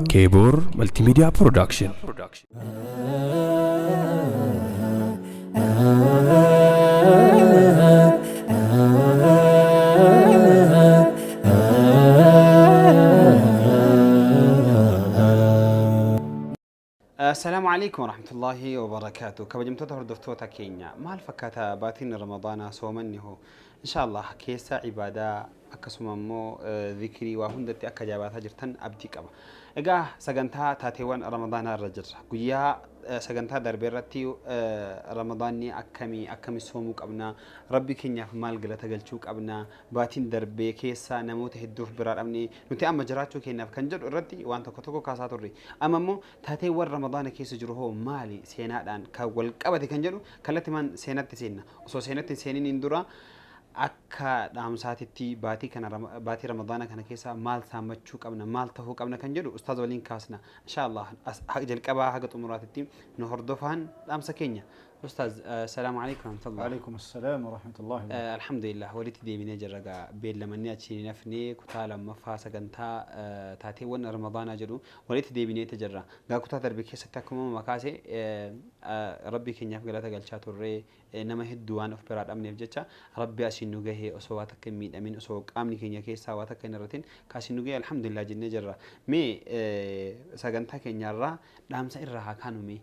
Keeboor Multimedia Production. Assalaamu alaikum warahmatullaahi wabarakaatu. Kabajamtoota hordoftoota keenya maal fakkaata baatiin Ramadaanaa soomanni hoo? Inshaallah keessa ibaadaa akkasuma immoo zikrii waa hundatti akka jabaataa jirtan abdii qaba. Egaa sagantaa taateewwan Ramadaanaa irra jirra. Guyyaa sagantaa darbe irratti Ramadaanni akkamii akkami soomuu qabna, Rabbi keenyaaf maal galata galchuu qabna, baatiin darbee keessa namoota hedduuf biraa dhabne nuti amma jiraachuu keenyaaf kan jedhu irratti waan tokko tokko kaasaa turre. Amma immoo taateewwan Ramadaana keessa jiru hoo maali seenaadhaan kan wal qabate kan jedhu kallattimaan seenatti seenna. Osoo seenatti hin seeniniin dura akka dhaamsaatitti baatii kana baatii Ramadaana kana keessa maal saammachuu qabna maal tahuu qabna kan jedhu ustaaz waliin kaasna. Inshaallah jalqabaa haga xumuraatitti nu hordofaan dhaamsa keenya. Ustaaz salaamu alaikum warahmatullah. Waalaikum assalaam warahmatullahi wabarakatuh. Alhamdulillah walitti deebinee jirra gaa beellamannee achi hin hafnee kutaa lammaffaa sagantaa taateewwan Ramadaanaa jedhu walitti deebineeti jirra. Gaa kutaa darbe keessatti akkuma makaase Rabbii keenyaaf galata galchaa turre nama hedduu waan of biraa dhabneef jecha Rabbi asiin nu gahe osoo waa takka hin miidhamin osoo qaamni keenya keessaa waa takka hin hir'atin kaasiin nu gahe alhamdulillah jennee jirra. Mee sagantaa keenyarraa dhaamsa irraa haa kaanu mee.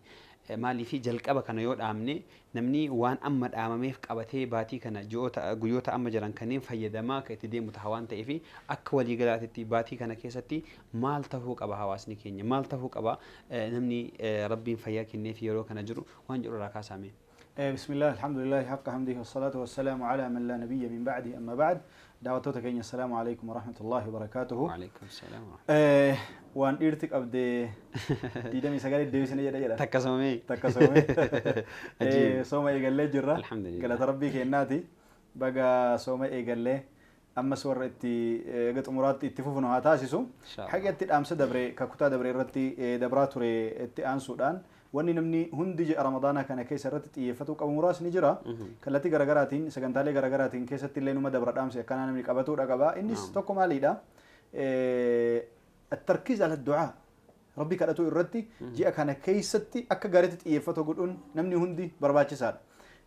Maaliif jalqaba kana yoo dhaamne namni waan amma dhaamameef qabatee baatii kana ji'oota guyyoota amma jiran kanneen fayyadamaa akka itti deemu taha waan ta'eef akka waliigalaatitti baatii kana keessatti maal tahuu qaba hawaasni keenya maal tahuu qaba namni Rabbiin fayyaa kenneef yeroo kana jiru waan jedhu irraa kaasaame. Bismillah, alhamdulillah, haqqa hamdihi, wassalatu wassalamu ala man la nabiyya min ba'dihi, amma ba'd. Daawwattoota keenya, assalaamu alaikum warahmatullahi wabarakaatuhu. Waalaikum salaam. Waan dhiirti qabde 29 deebisne jedha jedha. Takka soomee. Takka soomee. Ajiib. Sooma eegallee jirra. Alhamdulillah. Galata Rabbii kennaati. Baga sooma eegallee ammas warra itti eega xumuraatti itti fufnu haa taasisu. Inshallah. Haqatti dhaamsa dabre ka kutaa dabre irratti dabraa ture itti aansuudhaan wanni namni hundi ji'a Ramadaanaa kana keessa irratti xiyyeeffatuu qabu muraasni jira. Kallattii garaagaraatiin sagantaalee garaagaraatiin keessatti illee numa dabra dhaamsi akkanaa namni qabatuudha qaba. Innis tokko maaliidha? التركيز على الدعاء Rabbi kadhatu irratti ji'a kana keessatti akka gaariitti xiyyeeffatu godhuun namni hundi barbaachisaadha.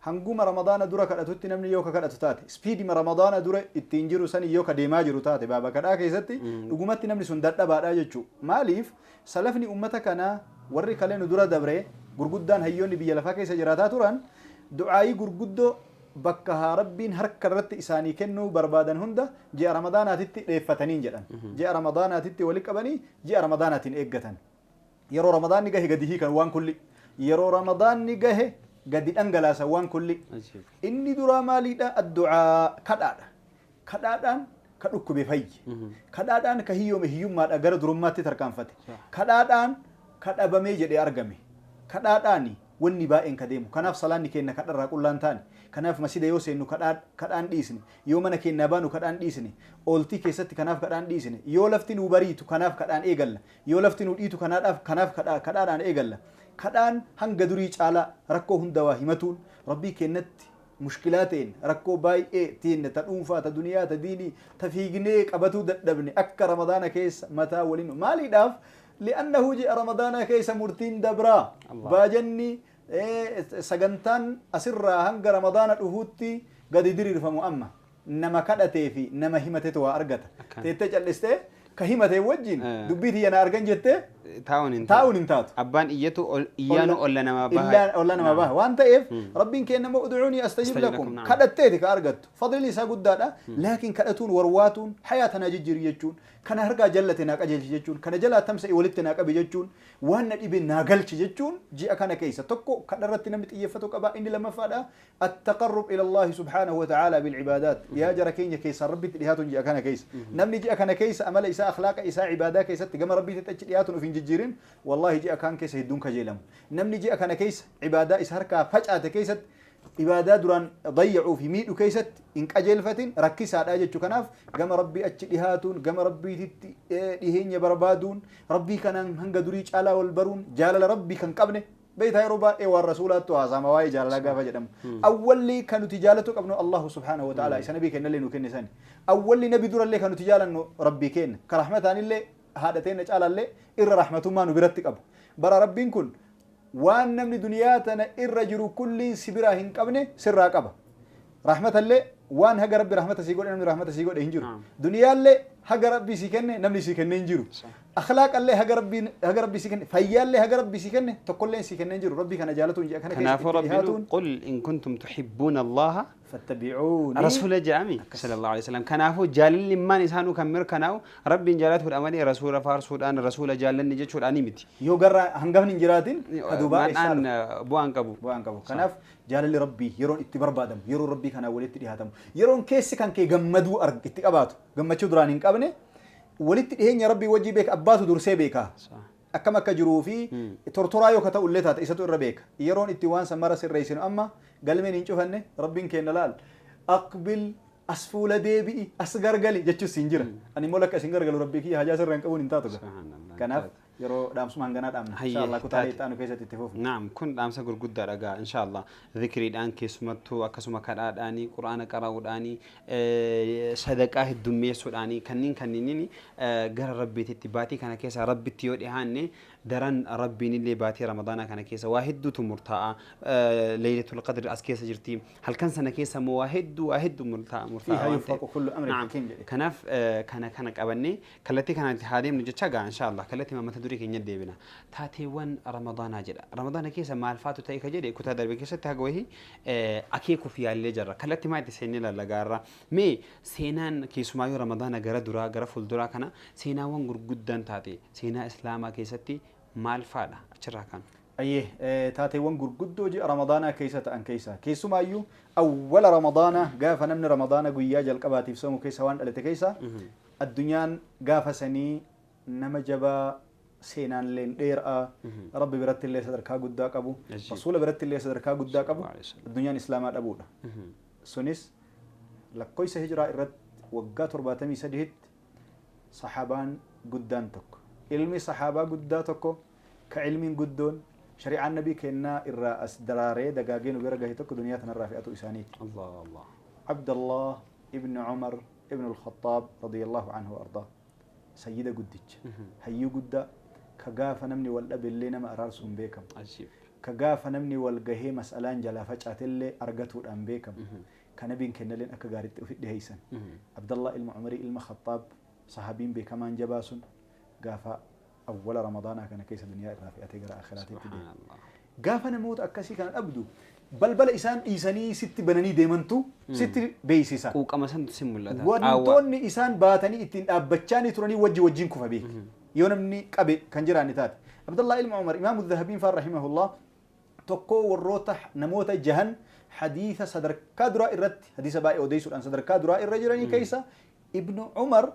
Hanguma Ramadaana dura kadhatutti namni yoo ka kadhatu taate, speedima Ramadaana dura ittiin jiru sani yoo ka deemaa jiru taate baaba kadhaa keessatti dhugumatti namni sun dadhabaadha jechuudha. Maaliif salafni ummata kanaa warri kalee nu dura dabre gurguddaan hayyoonni biyya lafaa keessa jiraataa turan du'aayii gurguddoo bakka haa Rabbiin harka irratti isaanii kennuu barbaadan hunda ji'a Ramadaanaatitti dheeffataniin jedhan. Ji'a Ramadaanaatitti wali qabanii ji'a Ramadaanaatiin eeggatan. Yeroo Ramadaanni gahe gadi hiikan waan kulli. Yeroo Ramadaanni gahe gadi dhangalaasan waan kulli. Ajiib. Inni duraa maaliidha? Addu'aa kadhaadha. Kadhaadhaan ka dhukkube fayye. Kadhaadhaan ka hiyyoome hiyyummaadha gara durummaatti tarkaanfate. Kadhaadhaan ka dhabamee jedhee argame. Kadhaadhaani wanni baay'een ka deemu. Kanaaf salaanni keenya kadharraa qullaan taane. Kanaaf masjida yoo seennu kadhaan dhiisne. Yoo mana keenyaa baanu kadhaan dhiisne. Ooltii keessatti kanaaf kadhaan dhiisne. Yoo lafti nuu bariitu kanaaf kadhaan eegalla. Yoo lafti nuu dhiitu kanaadhaaf kanaaf kadhaadhaan eegalla. Kadhaan hanga durii caalaa rakkoo hunda waa himatuun Rabbii keenyatti mushkilaa ta'een rakkoo baay'ee teenne ta dhuunfaa ta duniyaa ta diinii ta fiignee qabatuu dadhabne akka Ramadaana keessa mataa waliin maaliidhaaf li'annahu ji'a Ramadaanaa keessa murtiin dabraa Allah. baajanni sagantaan asirraa hanga Ramadaana dhufuutti gadi diriirfamu amma nama kadhatee fi nama himatetu waa argata. Akkaan. Teettee callistee ka himatee wajjin dubbii tiyya na argan jettee Taa'uun hin taa'uun hin taatu. Abbaan iyyatu iyyaanu olla namaa baha. Illaan olla nama baha waan ta'eef Rabbiin keenya immoo ud'uunii astajib Astajib lakum lakum, na'am. Kadhatteeti ka argattu fadliin isaa guddaadha laakiin kadhatuun warwaatuun hayaata naa jijjiiri jechuun kana harkaa jallate naa qajeelchi jechuun kana jalaa tamsa'e walitti naa qabi jechuun waan na dhibe naa galchi jechuun ji'a kana keessa tokko kadharratti namni xiyyeeffatu qaba. Inni lammaffaadha التقرب إلى الله سبحانه وتعالى بالعبادات. يا جرى كينيا كيس ربي تلهاتون جاء كان كيس نمني جاء كان كيس أمل إساء أخلاق إساء عبادة كيس تجمع ربي تتجلياتون في ججيرين والله جاء كان كيس هدون كجيلم نمني جاء كان كيس عبادة إسهرك فجأة كيست عبادة دران ضيعوا في ميدو كيست إن كجلفتين ركز على أجل كناف جمع ربي أتجلياتون جمع ربي تهين بربادون ربي كان هنجدريج على والبرون جلال ربي كان قبنه. Beeytaa, yeroo baay'ee waan rasuulaattu haasama waa'ee jaalalaa gaafa jedhamu. Awwalli kan nuti jaalatu qabnu Allahu subhaanahu wa ta'ala, isa nabii kennallee nu kenne sani. Awwalli nabi durallee kan nuti jaalannu Rabbii kenna. Ka rahmataanillee haadha teenna caalallee irra rahmatummaa nu biratti qabu. Bara Rabbiin kun waan namni duniyaa tana irra jiru kulliin si biraa hin qabne sirraa qaba. Rahmatallee waan haga Rabbi rahmata sii godhe namni rahmata sii godhe hin jiru. Duniyaallee haga Rabbi sii kenne namni sii kenne hin jiru. Akhlaaqallee haga Rabbi sii kenne, fayyaallee haga Rabbi sii kenne tokkolleen sii kenne hin jiru. Rabbii kana jaalatuun jedha kana Kanaafuu keessatti Rabbiin dhihaatuun. قل إن كنتم تحبون الله فاتبعوني. Rasuula jedhami صلى الله عليه وسلم. Kanaafuu jaalalli immaan isaanuu kan mirkanaa'u Rabbiin jaalatuudha malee rasuula faarsuudhaan rasuula jaallanni jechuudhaani miti. Yoo garra hangafni hin jiraatin ka duubaa eessaa Maqaan bu'aan qabu. Bu'aan qabu. Kanaaf jaalalli Rabbii yeroon itti barbaadamu, yeroo Rabbii kanaan walitti dhihaatamu, yeroon keessi kan kee gammaduu itti qabaatu, gammachuu duraan hin qabne, walitti dhiheenya Rabbii wajjii beeka, abbaatu dursee beeka. Akkam akka jiruu fi tortoraa yoo ka ta'u illee taate isatu irra beeka. Yeroon itti waan san mara sirreessinu amma galmeen hin cufanne. Rabbiin kenna laal. أقبل, as fuula deebi'i, as gargali jechuus hin jira. Ani immoo lakka isin gargalu Rabbii kiyya hajaa sirra hin qabuun hin taatu. Kanaaf yeroo dhaamsuma hanganaa dhaamna. Hayyee, Inshallah kutaalee taate. itti aanu keessatti itti fufna. نعم, kun dhaamsa gurguddaadha gaa. Insha Allah zikriidhaan keessumattuu, akkasuma kadhaadhaanii, quraana qara'uudhaanii, sadaqaa heddummeessuudhaanii, kanneen kanniiniin gara Rabbiititti baatii kana keessa Rabbitti yoo dhihaanne daran Rabbiin illee baatii Ramadaanaa kana keessa waa hedduutu murtaa'a. Laylatul Qadr as keessa jirti. Halkan sana keessa immoo waa hedduu murtaa'a murtaa'a فيها waan يفرق ta'eef. كل أمر نعم. حكيم jedhe. Kanaaf kana qabannee kallattii kanaan itti haa deemnu jecha gaa. Insha Allah kallattii mata duree keenya deebina. Taateewwan Ramadaanaa jedha. Ramadaana keessa maal faatu ta'e ka jedhe kutaa darbe keessatti haga wahii akeekuuf yaallee jirra. Kallattii maa itti seennee lallagaarra. Mee seenaan keessumaayyuu Ramadaana gara duraa gara fuulduraa kana seenaawwan gurguddaan taate seenaa Islaamaa keessatti maal faadha achirraa kan? Ayyee, taateewwan gurguddoo ji'a Ramadaanaa keessa ta'an keessa keessumaayyuu awwala Ramadaanaa gaafa namni Ramadaana guyyaa jalqabaatiif soomu keessa waan dhalate keessa addunyaan gaafa sanii nama jabaa seenaan leen dheeraa Rabbi biratti illee sadarkaa guddaa qabu, rasuula biratti illee sadarkaa guddaa qabu addunyaan Islaamaa dhabuudha. Sunis lakkoofsa hijiraa irratti waggaa 73tti saxaabaan guddaan tokko, ilmi saxaabaa guddaa tokko, ka ilmiin guddoon shari'aan nabii kennaa irraa as daraaree dagaagee nu bira gahe tokko duniyaa tanarraa fe'atu isaaniiti. Allah Allah. Abdallah ibn Umar ibn al-Khattab رضي الله عنه وأرضاه, sayyida guddicha, hayyuu guddaa, ka gaafa namni wal dhabe nama araarsuun beekamu, ka gaafa namni wal gahee mas'alaan jalaa facaatellee argatuudhaan beekamu, ka nabiin kennaleen akka gaariitti ofi dhiheeysan, Abdallah ilma Umarii ilma Khattaab, sahabiin beekamaan jabaa sun gaafa awwala Ramadaanaa kana keessa duniyaa irraa fe'atee gara akhiraatitti deeme. Gaafa namoota akkasii kana dhabdu balbala isaan dhiisanii sitti bananii deemantu sitti beeksisa. Quuqama santu si mul'ata. Wantoonni isaan baatanii ittiin dhaabbachaa turanii wajji wajjin kufa beeki. Yoo namni qabe kan jiraanne taate. Abdallah ilma Umar, Imaamu Dhahabiin faan رحمه الله tokko warroota namoota jahan hadiisa sadarkaa duraa irratti hadiisa baay'ee odeessuudhaan sadarkaa duraa irra jiranii keessa Ibnu Umar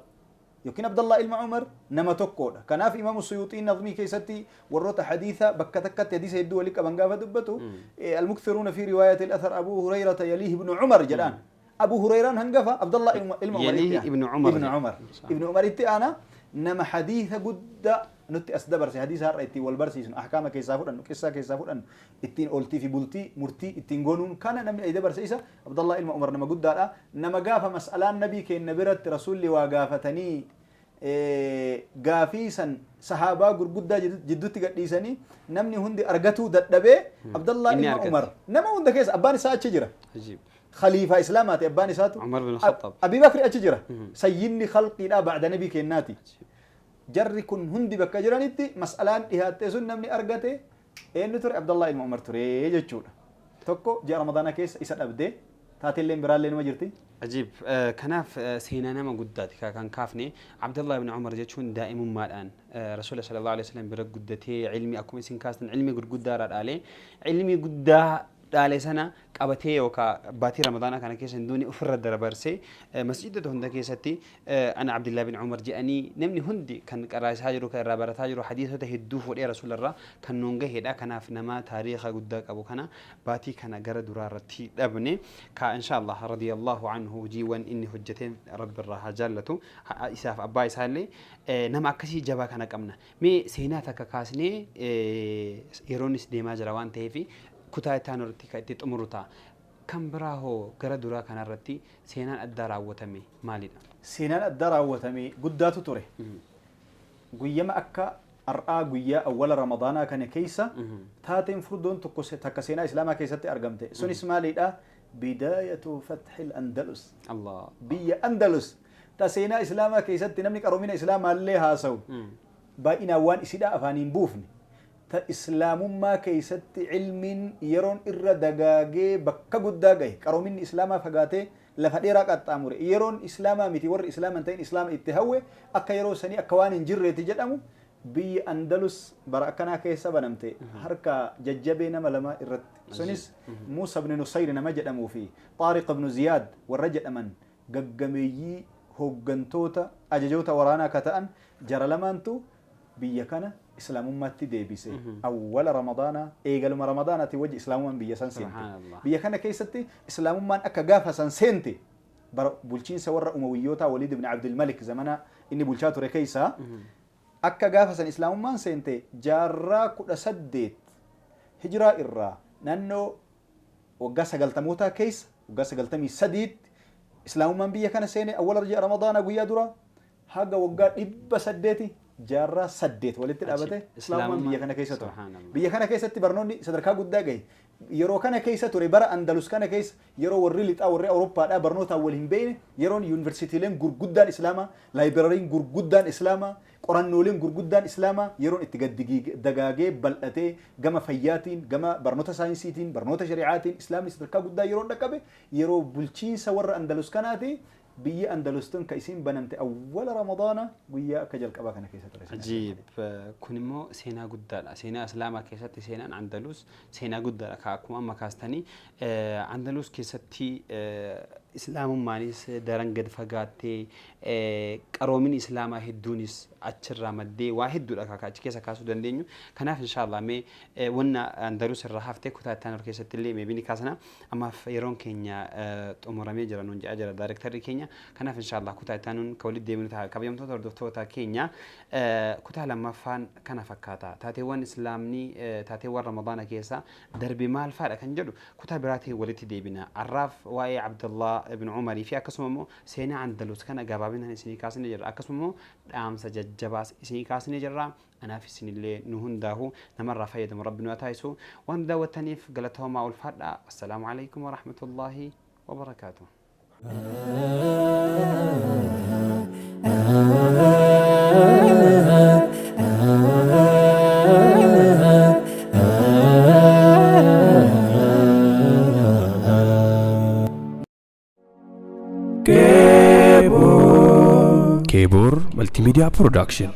yookiin Abdallah ilma Umar nama tokkodha. Kanaaf Imaamu Suyuuxiin nazmii keessatti warroota hadiisa bakka takkatti hadiisa hedduu walii qaban gaafa dubbatu المكثرون في رواية الأثر أبو هريرة يليه ابن عمر jedhaan. Abu Hurayraan hangafa, Abdallah ilma Umar. يليه ibnu Umar. Ibnu Umar. Ibnu Umar itti aana. Nama hadiisa guddaa nutti as dabarse, hadiisa har'a ittiin wal barsiisnu, ahkaama keessaa fudhannu, qissaa keessaa fudhannu, ittiin ooltii fi bultii murtii ittiin goonuun kana namni ay dabarse isa Abdallah ilma Umar nama guddaadha. Nama gaafa mas'alaan nabii keenya biratti rasuulli waa gaafatanii gaafii san sahaabaa gurguddaa jidduutti gadhiisanii namni hundi argatuu dadhabee Abdallah Inni ilma argate. Umar nama hunda keessa abbaan isaa achi jira. Ajiib. Khaliifaa Islaamaati abbaan isaatu. Umar bin Khattab. Abi Bakri achi jira. Sayyidni khalqiidha ba'da nabii kennaati. Jarri kun hundi bakka jiranitti mas'alaan dhihaatte sun namni argate eenyu ture? Abdallah ilma Umar ture jechuudha. Tokko ji'a Ramadaanaa keessa isa dhabdee taateelleen biraallee numa jirti. Ajiib. Kanaaf seenaa nama guddaati kan kaafne. Abdallah ibn Umar jechuun daa'imummaadhaan Rasuula صلى الله عليه وسلم bira guddatee ilmi akkuma isin kaastan ilmi gurguddaa irraa dhaalee ilmi guddaa. Dhaale sana qabatee yookaan baatii Ramadaanaa kana keessa hin duune ofirra dabarsee, masjidota hunda keessatti ana Abdillaa bin Umar jedhanii namni hundi kan qaraasaa jiru, kan irraa barataa jiru, hadiisota hedduu fuudhee Rasuularraa kan nuun gaheedha. Kanaaf nama taariika guddaa qabu kana baatii kana gara duraa irratti dhabne ka inshallah radiyallahu anhu, hojiiwwan inni hojjeteen Rabbi irraa haa jaallatu, isaaf abbaa isaallee. Nama akkasii jabaa kana qabna. Mee seenaa takka kaasnee, yeroonis deemaa jira waan ta'eef, kutaa itti aanu irratti kan itti xumuru ta'a. Kan biraa hoo gara duraa kanarratti seenaan addaa raawwatame maalidha? Seenaan addaa raawwatame guddaatu ture. Guyyama akka har'aa, guyyaa awwala Ramadaanaa kana keessa taateen furdoon tokko takka seenaa Islaamaa keessatti argamte. Sunis maalidha? Bidaayatu fathil Andalus. Allah. Biyya Andalus ta seenaa Islaamaa keessatti namni qaroomina Islaamaallee haasa'u baay'inaan waan isidha afaaniin buufne, ta Islaamummaa keessatti ilmiin yeroon irra dagaagee bakka guddaa gahe, qaroominni Islaamaa fagaatee lafa dheeraa qaxxaamure, yeroon Islaamaa miti warri Islaaman ta'in Islaama itti hawwe akka yeroo sanii akka waan hin jirreeti jedhamu, biyyi Andalus bara akkanaa keessa banamte harka jajjabee nama lama irratti. Sunis Muusa ibn Nusayr nama jedhamuu fi Xaariq ibn Ziyaad warra jedhaman, gaggameeyyii hooggantoota ajajoota waraanaa ka ta'an jara lamaantu biyya kana Islaamummaatti deebise. Awwala Ramadaanaa, eegaluma Ramadaanaati wajji Islaamummaan biyya san seente. Biyya kana keessatti Islaamummaan akka gaafa san seente, bara bulchiinsa warra Umawiyyootaa, Waliid ibn Abdulmalik zamana inni bulchaa ture keessaa, akka gaafa san Islaamummaan seente, jaarraa 18 hijiraa irraa naannoo waggaa 90mootaa keessa, waggaa 93tti Islaamummaan biyya kana seene awwala ji'a Ramadaanaa guyyaa dura. Haga waggaa 800, jaarraa 8 walitti dhaabate Islaamummaan biyya kana keessa ture. Biyya kana keessatti barnoonni sadarkaa guddaa gahe. Yeroo kana keessa ture, bara Andalus kana keessa, yeroo warri lixaa, warri Awurooppaadhaa barnootaan wal hin beekne, yeroon yuunivarsiitiileen gurguddaan Islaamaa, laayibrariin gurguddaan Islaamaa, qorannooleen gurguddaan Islaamaa yeroon itti gad dagaagee bal'atee, gama fayyaatiin, gama barnoota saayinsiitiin, barnoota shari'aatiin Islaamni sadarkaa guddaa yeroo dhaqqabe yeroo bulchiinsa warra Andalus kanaati. Biyyi Andalus tun ka isiin banamte awwala Ramadaana guyyaa akka jalqabaa kana keessa ture. Ajiib! Kun immoo seenaa guddaadha. Seenaa Islaamaa keessatti seenaan Andalus seenaa guddaadha. Ka akkuma amma kaastanii Andalus keessatti Islaamummaanis daran gad fagaattee, qaroominni Islaamaa hedduunis achirraa maddee, waa hedduudha ka achi keessa kaasuu dandeenyu. Kanaaf inshaallah mee wanna Andalus irraa hafte kutaa itti aanu keessatti illee maybe ni kaasna. Ammaaf yeroon keenya xumuramee jira nuun jedhaa jira daarektarri keenya. Kanaaf inshaallah kutaa itti aanuun kan walitti deebinu ta'a. Kabajamtoota hordoftoota keenya, kutaa lammaffaan kana fakkaata. Taateewwan Islaamni taateewwan Ramadaana keessa darbe maal fa'aadha kan jedhu kutaa biraatiin walitti deebina. Har'aaf waa'ee Abdullah ibn Umarii fi akkasuma immoo seenaa Andalus kana gabaabinaan isinii kaasnee jirra. Akkasuma immoo dhaamsa jajjabaas isinii kaasnee jirra. Anaaf isinillee nu hundaahu namarraa fayyadamu Rabbi nu haa taasisu. Waan daawwattaniif galatoomaa, ulfaadhaa. Assalaamu alaikum wa rahmatullaahi wa barakaatuh. Keebor Multimedia Production.